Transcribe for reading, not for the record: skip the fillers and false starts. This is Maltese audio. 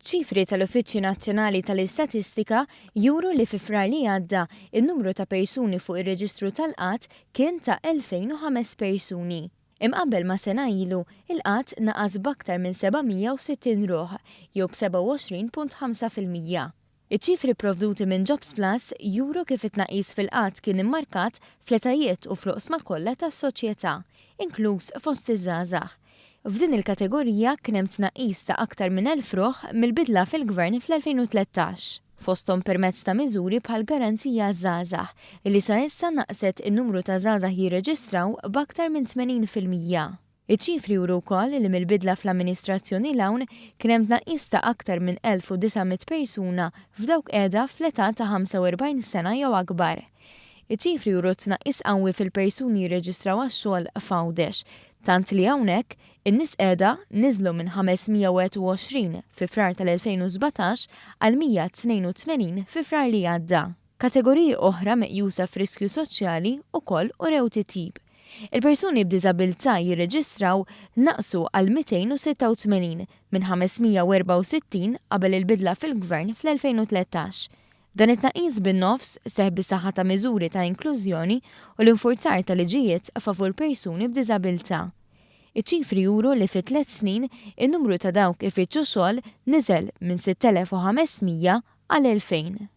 Ċifri tal-Uffiċċju Nazzjonali tal-Istatistika juru li fi Frar li għadda, in-numru ta' persuni fuq ir-reġistru tal-qgħad kien ta' 2,005 persuni. Imqabbel ma' sena ilu, il-qgħad naqas b'aktar minn 760 ruħ, jew b'27.5%. Iċ-ċifri pprovduti minn Jobsplus juru kif it-tnaqqis fil-qgħad kien immarkat fl-etajiet u fl-oqsma kollha tas-soċjetà, inkluż fost iż-żgħażagħ. F'din il-kategorija kien hemm tnaqqis ta' aktar minn 1,000 ruħ mill-bidla fil-Gvern fl-2013, fosthom permezz ta' miżuri bħall-Garanzija għaż-Żgħażagħ, li sa issa naqqset in-numru ta' żgħażagħ jirreġistraw b'aktar minn 80%. Iċ-ċifri juru wkoll li mill-bidla fl-amministrazzjoni 'l hawn kien hemm tnaqqis ta' aktar minn 1,900 persuna f'dawk qiegħda fl-età ta' 45 sena jew akbar. Iċ-ċifri juru tnaqqis qawwi fil-persuni jirreġistraw għax-xogħol f'Għawdex, tant li hawnhekk, in-nies qiegħda niżlu minn 521 fi Frar tal-2017 għal 182 fi Frar li għadda. Kategoriji oħra meqjusa f'riskju soċjali wkoll urew titjib. Il-persuni b'diżabilità jirreġistraw naqsu għal 286 minn 564 qabel il-bidla fil-Gvern fl-2013. Dan it-tnaqqis bin-nofs seħħ bis-saħħa ta' miżuri ta' inklużjoni u l-infurzar ta' liġijiet favur persuni b'diżabilità. Iċ-ċifri juru li fi tliet snin in-numru ta' dawk ifittxu xogħol niżel minn 6,500 għal 2,000.